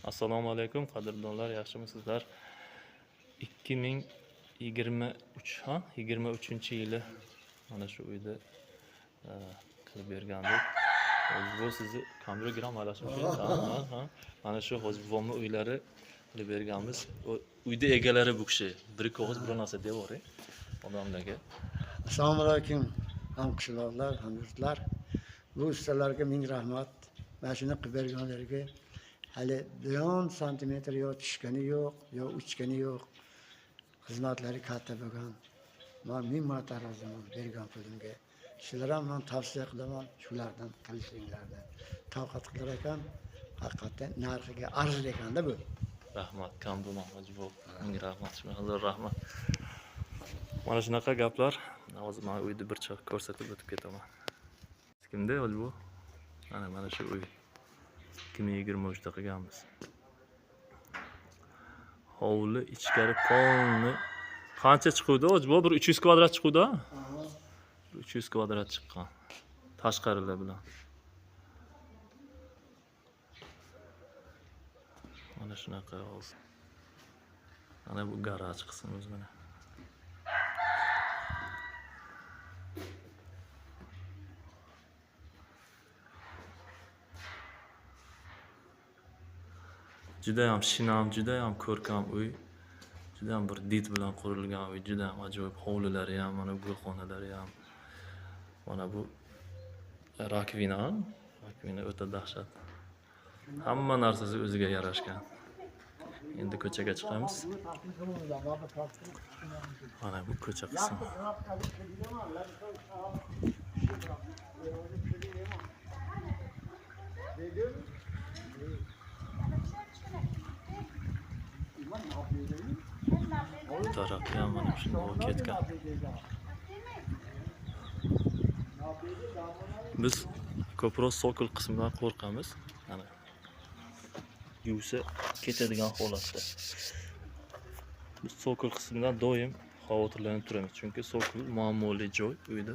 Assalomu alaykum qadrdonlar, yaxshimisizlar? 2023 ha, 23-yili mana shu uyda qilib bergandik. Hozir bu sizni kamera gram aralashib. Ha. Mana shu hozir buvomni uylari qilib berganmiz. O uyda egalari bu kishi. Bir ikki og'iz biror narsa devoring odamlarga. Assalomu alaykum ham qishloqlar, ham yurtlar. Bu ustalarga ming rahmat. Mana shuni qilib berganlariga hali biron santimetr yo tushgani yo'q, yo uchgani yo'q. Xizmatlari katta bo'lgan. Man ming marta roziman bergan pulimga. Sizlar ham man tavsiya qilaman shulardan qilishinglarni. Toqat qilar ekan, haqiqatdan narxiga arzir ekanda bu. Rahmat, kam bo'lma hoji buva. Ming rahmat, shunaqa rahmat. Mana shunaqa gaplar. Hozir mana uyni bir choq ko'rsatib o'tib ketaman. Kimda hoji buva? Mana shu uy. 2023 da qilganmiz. Hovli ichkari polni qancha chiquvdi hoji buva? Bir 300 kvadrat chiquvdi, ha? 300 kvadrat chiqqan. Tashqarilar bilan. Mana shunaqa hozir. Mana bu garaj qismimiz mana. Judayam shinam, judayam ko'rkam uy. Judayam bir did bilan qurilgan uy, judayam ajoyib hovlilari ham, mana gulxonalari ham. Mana bu rakvina, rakvina o'ta dahshat. Hamma narsasi o'ziga yarashgan. Endi ko'chaga chiqamiz. Mana bu ko'cha qismi. Bu tarafda ham mana shunday ketgan. Biz ko'proq sokol qismidan qo'rqamiz. Mana yuvsa ketadigan holatda. Biz sokol qismidan doim xavotirlanib turamiz, chunki sokol muammoli joy uyda.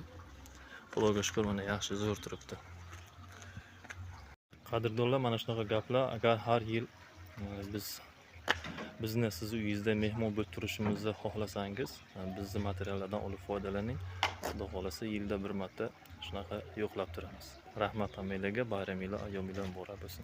Xudoga shukr, mana yaxshi zo'r turibdi. Qadrdonlar, mana shunaqa gaplar, agar har yil bizni siz uyingizda mehmon bo'lib turishimizni xohlasangiz, bizni materiallardan olib foydalaning. Xudo xohlasa yilda bir marta shunaqa yo'qlab turamiz. Rahmat hammanglarga, bayraminglar, ayyominglar muborak bo'lsin.